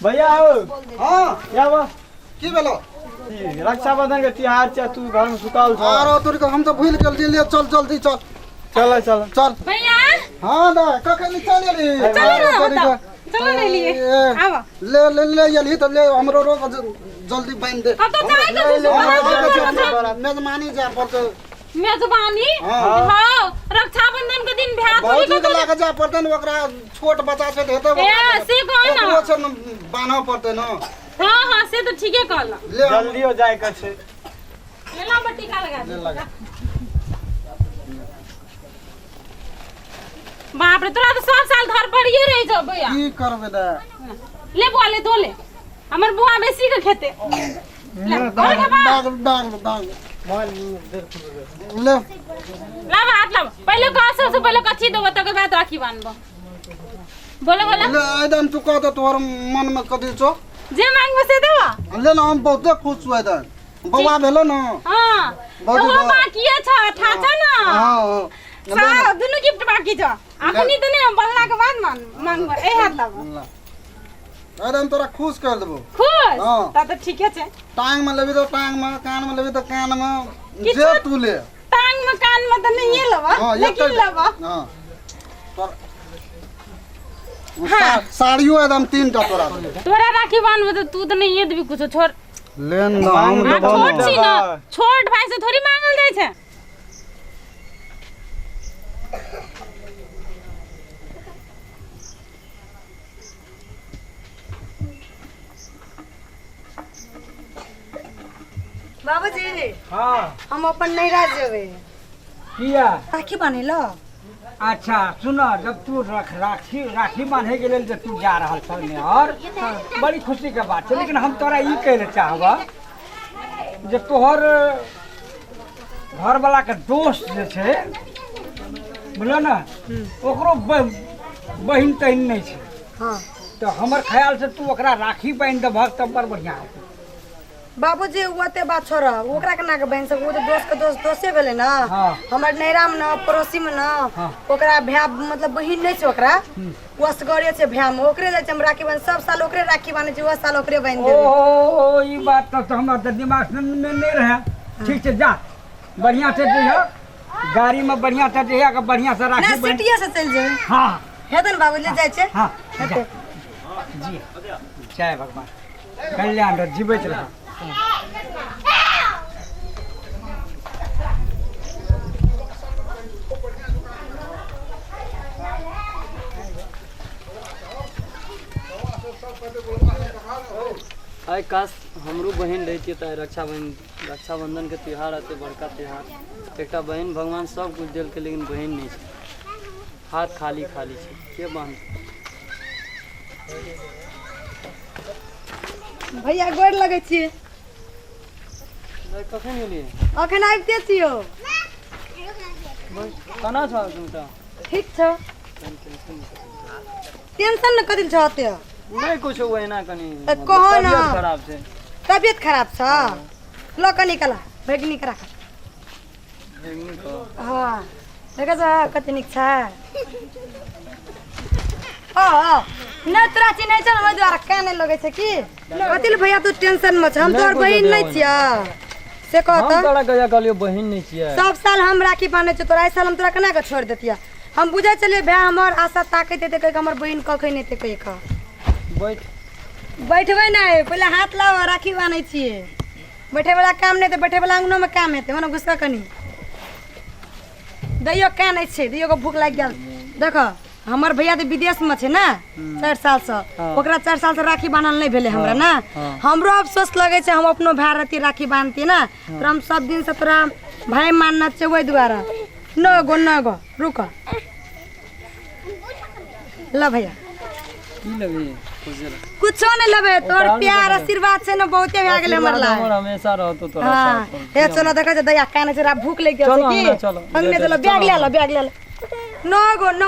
भैया हो। हाँ। या बा। की भेलो? ई रक्षाबंधन के त्योहार छै, तू घर में सुतल छ। आरो तोरी के हम तो भूल गेल ले, चल जल्दी चल। चल चल चल। भैया। हाँ दा, कखन चल एली? चलो ना, तोरी बताओ। के। चलो ना लिए। ए, आवा। ले ले ले एली त ले, हमरो रोग जल्दी बांध दे। हम तो जाए के ले, ले, छै, ले, सुबह ले, सुबह। ले, ले। मेजबानी जाय पड़तै। मेजबानी? हाँ। हाँ, रक्षाबंधन के दिन भैया थोड़ी भौजी के कतौ लए के जाय पड़तै ने, ओकरा छोट बच्चा छै तऽ हेतै ए, ओकरा। से कह ना। ओकरो छै ने, बान्हऽ पड़तै ने। हाँ हाँ, से तो ठीके कहला। ले हम- जल्दियो जाय के छै। ले ला बट्टी का लगा दे। ले लगा। बाप रे, तोरा तो सब साल धर पड़िए रह जाओ भैया। की करबै दा? ले बुआ ले, दो ले, हमर बुआ बेसी के खेते। ले, और खेबा? दाग दाग दाग। ले। लाब हाथ लाब। पहले कह, सबसे पहले कथी देबो तकर बाद राखी बांधबो। बोलो बोलो। ले एकदम तू कह दे, तोहर मन में कथी छौ? जे मांगबो से देबो। ले ना, हम बहुते खुश छु एकदम। बौआ भेलो ना? हाँ। बहुत तो वो बा- बाकी छ, था छ ना। हाँ हाँ, ले ना। सा दुनु गिफ्ट बाकी छ। अखनी त नै, हम बनला के बाद मांगबो। ए हाथ लाबो। ले। एकदम तोरा खुश कर देबो। खुश? हाँ। त त ठीके छै। टांग में लेबी तो टांग में, कान में लेबी तो कान में, किछु- जे तू ले। टांग में कान में त नहिए लेबा, हाँ, लेकिन एकटा- लेबा। हाँ। तोर साड़ियो एकदम तीन टा तोरा देबो। तोरा राखी बांधबो त तू त नहिए देबी कुछो, छोड़। ले न, हम आ, देबो छोट न। छी न, छोट भाई से थोड़ी मांगल जाइ छै। बाबूजी। हाँ। हम अपन नैहरा जेबै। किया? राखी बान्है ल। अच्छा सुन, जब तू रख राखी राखी बांधे के लेल जे तू जा रहल छल नैहर, बड़ी खुशी के बात छै, लेकिन हम तोरा ई कहै लए चाहबह जे तोहर घरवाला के दोस्त जे छै, बुझल ने, ओकरो बहिन तहिन नहि छै। हाँ। तऽ हमर ख्याल से तू ओकरा राखी बान्हि देबहक तऽ बड़ बढ़िआँ हेतौ। बाबूजी, ओ ओते बात छोड़, ओकरा केना के बहिन सब, ओ तऽ दोस्त के दोस्त दोस्ते भेलै ने। हाँ। हमर नैहरा में न, पड़ोसी में न, हाँ। ओकरा भाय मतलब बहिन नहि छै ओकरा, ओ असगरे छै भाय में, ओकरे जाइ छै हम राखी बान्ह, सब साल ओकरे राखी बान्है छै, ओ साल ओकरे बान्हि देबै। ओ ई बात तऽ हमर तऽ दिमाग में नहि रहै। ठीक छै, जा, बढ़िआँ से जइह, गाड़ी में बढ़िआँ से जइह, बढ़िआँ से राखी नहि, बान्हि। सिटिए से चलि जेबै। हाँ। हेतै ने बाबूजी, जाइ छै। हाँ, हेतै। जी, जय भगवान, कल्याण रह, जीवैत रह। आइ काश हमरो बहिन रहितियै तऽ आइ रक्षाबंधनके त्यौहार एते बड़का त्यौहार, एकटा बहिन भगवान सब कुछ देलकै लेकिन बहिन नहि छै, हाथ खाली खाली छै, के बान्हतै? भैया गोर लगै छी। कखन एलियै? अखन आबिते छियौ। केना छौ सुनता? ठीक छौ। टेंशन ने कथी छौ ओते? नहि कुछो, ओहिना कनि तऽ कहो ना। तबियत खराब छै। तबियत खराब छ? ल कनि कला भगिनी के राख। भगिनी के? हाँ, देखै छ कति नीक छै। ओ, ओ, नहि तोरा चिन्है छौ ने, ओहि दुआरे काने लगै छै की? कथी लए भैया तू टेंशन मे छ? हम तोहर बहिन नहि छियौ से कह हम तऽ। तोरा कहिया कहलियौ बहिन नहि छियै? सब साल हम राखी बान्है छियौ तोरा, एहि साल हम तोरा केना कऽ छोड़ि देतियौ? हम बुझै छलियै भाय हमर आशा ताकैत हेतै कहि कऽ, हमर बहिन कखन एतै कहि कऽ। बैठ। बैठबै नहि, पहिले हाथ लाउ, राखी बान्है छियै। बैठे वाला काम नहि तऽ बैठे वाला अंगनोमे काम हेतै। ओना घुसका कनि दैयो, कानै छै, दैयो के भूख लागि गेल। देख, हमर भैया तऽ विदेशमे छै ने 4 सालसँ, ओकरा 4 सालसँ राखी बान्हल नहि भेलै हमरा ने। हमरो अफसोस लगै छै, हम अपनो भाय रहती राखी बान्हती ने, तऽ हम सब दिनसँ तोरा भाय मानना छै, ओहि दुआरे। न गो, न गो, रुक, ल भैया। की लेबही? खुशी रह। कुछो नहीं लेबे, तोर प्यार आशीर्वाद से न बहुते भए गेलै हमर आशीर्वाद लाय। हमर हमेशा रहतो तोरा हाँ साथ। हे चलो, देखै छै दैया काने छै, भूख लागि गेल चलो छै की? अंगना चलो। अंगने चलो, बैग ले लो, बैग ले लो। न गो न।